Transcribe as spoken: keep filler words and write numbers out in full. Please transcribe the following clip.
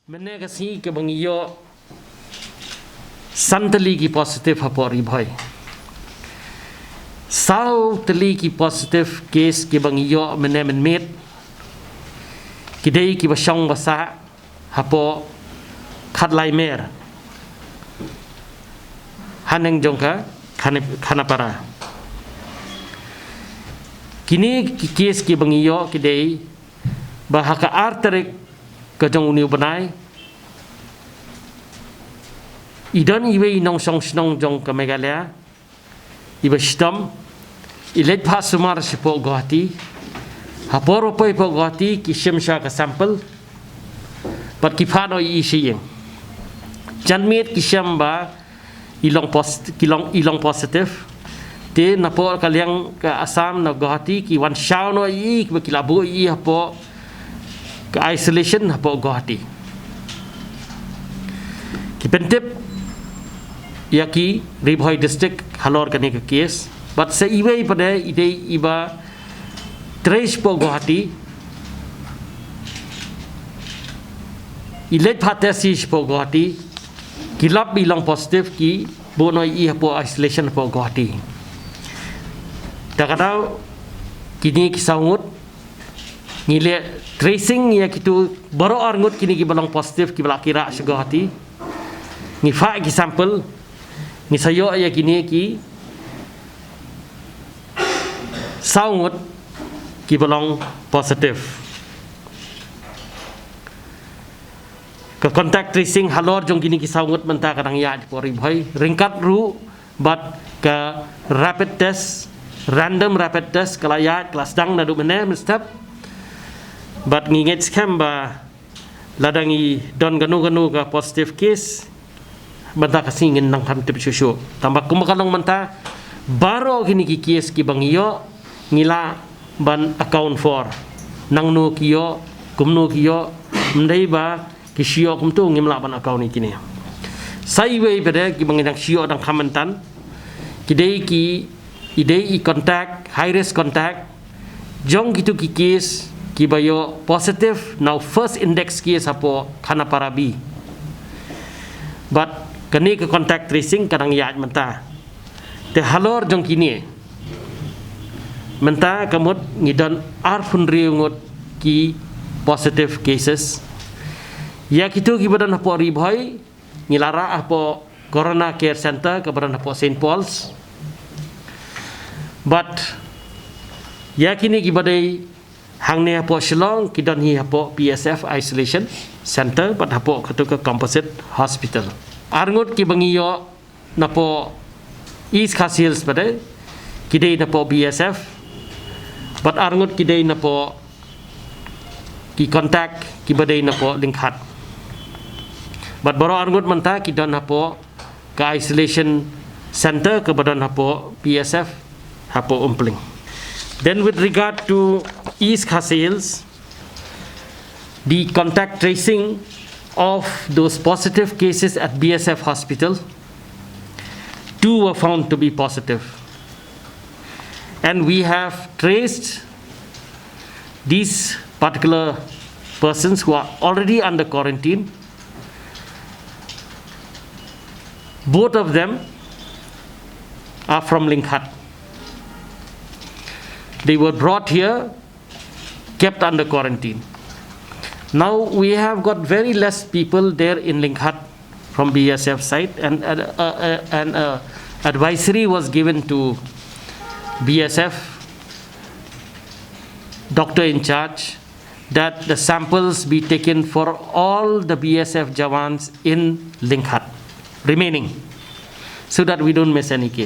Mynne ka sngi kaba ngi ïoh san tylli ki positive hapoh Ri Bhoi. Saw tylli ki positive case kiba ngi ïoh mynne mynmiet ki dei kiba shong ba sah hapoh Khatlai Mer, haneng jong ka Khane-, Khanapara. Kine ki case kiba ngi ïoh ki dei ba ha ka ar tarik ka jong une u bnai, i don iwei i nongshong shnong jong ka Meghalaya iba shitom, i leit phah sumar shapoh Guwahati. Hapoh ba poi hapoh Guwahati ki shim sha ka sample bad ki phah noh ïa i sha ïing. Janmiet ki shem ba i long post-, ki long, i long positive. Te napoh ka liang ka Assam na Guwahati ki wan shaw noh ïa i, ba ki la buh ïa i hapoh ka isolation hapoh Guwahati. Ki pyntip ïa ki Ri Bhoi District halor kane ka case. Bad sa iwei pat de i dei iba trei shapoh Guwahati, i leit phah test shapoh Guwahati, ki lap i long positive, ki buh noh ïa i hapoh isolation hapoh Guwahati. Da ka daw kine ki saw ngut ngi leh tracing ïa kito baroh arngut kine kiba long positive kiba la kyrah sha Guwahati. Ngi phah ki sample, ngi sa ïoh ïa kine ki saw ngut kiba long positive. Ka contact tracing halor jong kine ki saw ngut mynta ka dang ïaid hapoh Ri Bhoi, ryngkat ruh bad ka rapid test, random rapid test ka la ïaid, ka la sdang naduh mynne mynstep. Bad ngi ngeit skhem ba lada ngi don kano kano ka positive case, mynta ka sngi ngin nang kham tip shuh shuh. Tangba kumba ka long mynta, baroh kine ki case kiba ngi ïoh ngi lah ban account for. Nangno ki ïoh, kumno ki ïoh, ym dei ba ki shu ïoh kumto ngim lah ban account ïa kine. Sa iwei pat de kiba ngi dang shu ïoh dang kham mynta, ki dei ki, i dei i contact, high risk contact jong kito ki case kiba ïoh positive na u first index case hapoh Khanapara B. Bad kane ka contact tracing ka dang ïaid mynta. Te halor jong kine mynta ka mut ngi don arphew hynriew ngut ki positive cases. Ïa kito kiba don hapoh Ri Bhoi ngi la rah hapoh Corona Care Center kaba don hapoh Saint Paul's. Bad ïa kine kiba dei hangne hapoh Shillong ki don hi hapoh P S F Isolation Center bad hapoh kato ka Composite Hospital. Arngut kiba ngi ïoh napoh East Khasi Hills pat de ki dei napoh B S F. Bad arngut ki dei napoh ki contact kiba dei napoh Lyngkhat. Bad baroh arngut mynta ki don hapoh ka isolation center kaba don hapoh B S F hapoh Umpling. Then with regard to East Khasi Hills, the contact tracing of those positive cases at B S F hospital, two were found to be positive. And we have traced these particular persons who are already under quarantine. Both of them are from Lyngkhat. They were brought here, kept under quarantine. Now we have got very less people there in Lyngkhat from B S F side, and uh, uh, uh, and uh, advisory was given to B S F doctor in charge that the samples be taken for all the B S F jawans in Lyngkhat remaining, so that we don't miss any case.